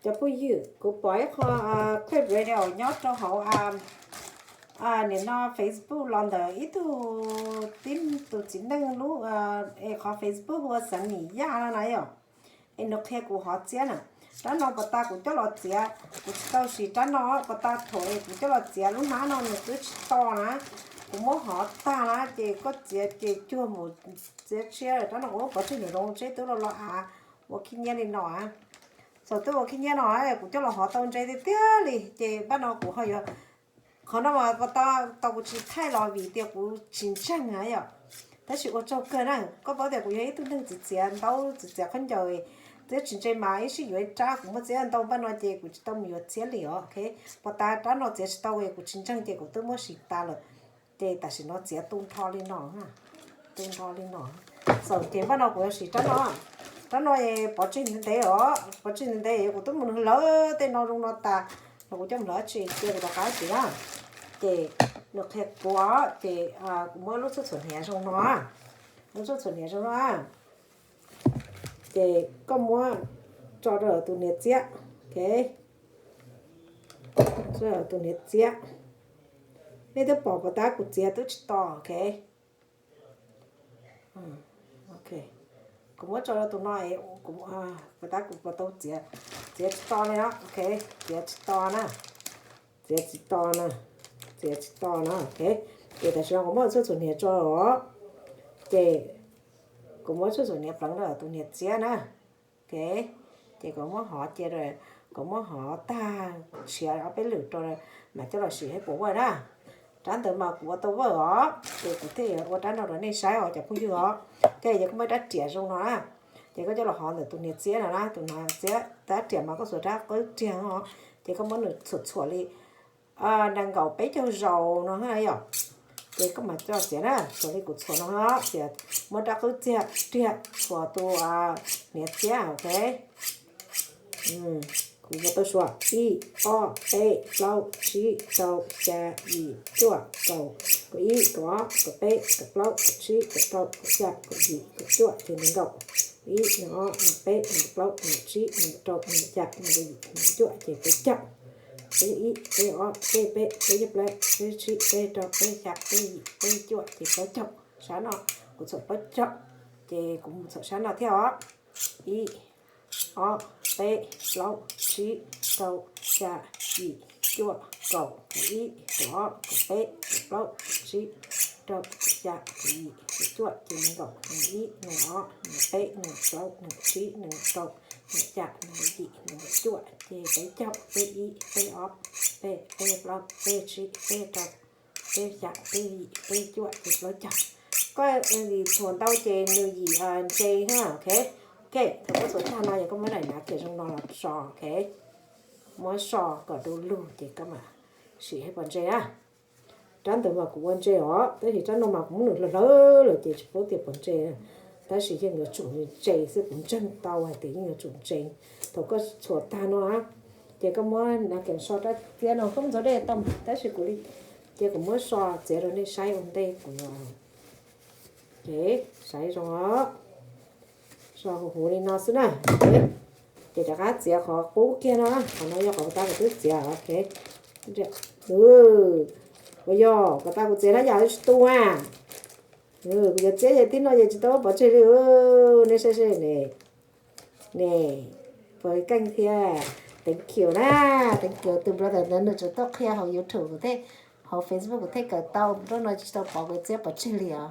Cov phooj ywg, kuv pom ib qho clip video nyob rau hauv nim no Facebook los ntawm ib tug tib tus txiv neej lub es qhov Facebook hu ua Xeev Nim Yaj no na yom. Es nws qhia kuv hov txiab na. Rab no puas tas kuv coj los txiav, kuv tsis tau siv rab no, puas tas thaum es kuv coj los txiav lub hnab no nws twb tsis to na. Kuv muab hov tag na ces koj txiav ces cuag mus txiav tshiab. Rab no kuv muab pov tseg nws zoo tseb twb los los av ua khib nyiab li no. Txawm twb ua khib nyiab no kuv coj los hov tau ntse tiag tiag li ces npaj no kuv ho yuav, qhov no mas puas tas tau kuv tsis thaij los vim tias kuv tsis ntseeg na yom. Tab sis ua tsaug kawg na, koj paub tias kuv yog ib tug neeg txiav txiav ntaub txiav txiav khaub ncaws, txiav tsis ntse mas ib sij yuav ib rab kuv muab txiav ntau npaj no ces kuv tsis tau mus yuav txiab li os. Ok, puas tas rab no txiav tsis tau es kuv tsis ntseeg ces kuv twb muab siv tas lawm. Ces tam sim no txiav tu nrho li no, tu nrho li no. Txawm ces npaj no kuv yuav siv rab no, rab no pov tseg ntev ntev os, pov tseg ntev ntev kuv twb mus hlawv tej no zoo no tas, no kuv coj mus hlawv tsis cia kuv rov qab txiav na. Ces nws qhia kuv ces kuv muab lub txhuj txhuam hniav zoo no, lub txhuj txhuam hniav zoo no. Ces koj muab tso rau tus hniav txiab, ok, tus hniav txiab. Nej twb pom puas tas kuv txiav twb tsis to, ok. Ok, kuv muab tso rau tus no, puas tas kuv puas tau txiav, txiav tsis to li no, ok, txiav tsis to na, txiav tsis to na, txiav tsis to na, ok. Ces tam sim no kuv muab txhuj txhuam hniav tso os, ces kuv muab txhuj txhuam hniav pleev rau tus hniav txiab na. Ok, ces kuv muab hov cia, kuv muab hov tag tshiav ob peb lwm rau mam coj los siv hais puas ua na. Rab ntawd mas kuv ua tau vawj os, ces kuv thiaj yuav ua rab no rau nej saib os cov phooj ywg os. Ces yog koj muaj rab riam zoo no na, ces koj coj los hov ntawm tus hniav txiab no na, tus hniav txiab rab riam mas koj xuas rab qwb riam os, ces koj muab nws txhuam txhuam li nees nkaum peb caug zaus no yom. Ces koj mam coj txiav na, txhuam li kuv txhuam no, ces muab rab qwb riam txhuam tus hniav txiab, ok. Kuv ua tau suav ib, ob, peb, plaub, tsib, rau, xya, yim, cuaj, kaum, kaum ib, kaum ob, kaum peb, kaum plaub, kaum tsib, kaum rau, kaum xya, kaum yim, kaum cuaj, ces nees nkaum. Ib, nees ob, nees peb, nees plaub, nees tsib, nees rau, nees xya, nees yim, nees cuaj, ces peb caug. Peb ib, peb ob, peb peb, peb plaub, peb tsib, peb rau, peb xya, peb yim, peb cuaj, ces plaub caug. Sab no kuv txhuam plaub caug, ces kuv mus txhuam sab no thiab os. Ib, ob, peb, plaub, tsib, rau, xya, yim, cuaj, kaum, kaum ib, kaum ob, kaum peb, kaum plaub, kaum tsib, rau, kaum xya, kaum yim, kaum cuaj, ces nees nkaum, nees ib, nees ob, nees peb, nees plaub, nees tsib, nees rau, nees xya, nees yim, nees cuaj, ces peb caug, peb ib, peb ob, peb peb, plaub, peb tsib, peb rau, peb xya, peb yim, peb cuaj, ces plaub caug. Koj txhuam ntau ces nws yim ntse na, ok. Ok, thaum koj txhuam tag no yog koj muab daim hnav kiag zoo no los so, ok. Muab so kom du lug ces koj mam sim hais puas ntse na. Rab ntawd mas kuv ua ntse os, tab sis rab no mas kuv muab nws hlawv hlawv lawm ces tsis paub tias puas ntse. Tab sis yeej yuav tsum ntse xwb, kuv ntseeg tau hais tias yeej yuav tsum ntse. Thaum koj txhuam tag no ces koj muab hnav kiag so rab txiab no, koj muab ntxuav dej tau tab sis kuv li, ces kuv muab so txiav rau nej saib ua ntej kuv, ok, saib zoo os. So huv huv li no xwb na. Ces rov qab txiav qhov qub kiag no, qhov no yog qhov tas kuv twb txiav, ok. Ua yog qhov tas kuv txiav na yam tsis tu a. Kuv yuav txiab ces tib no ces tsis tau pov tseg li. Nej saib seb ne, ne, puas keej thiab. Thank you na, thank you tus brother ntawd nws tseem tuaj qhia hauv YouTube kuv thiaj, hauv Facebook kuv thiaj kawm tau, nrab no tsis tau pov kuv txiab pov tseg li os.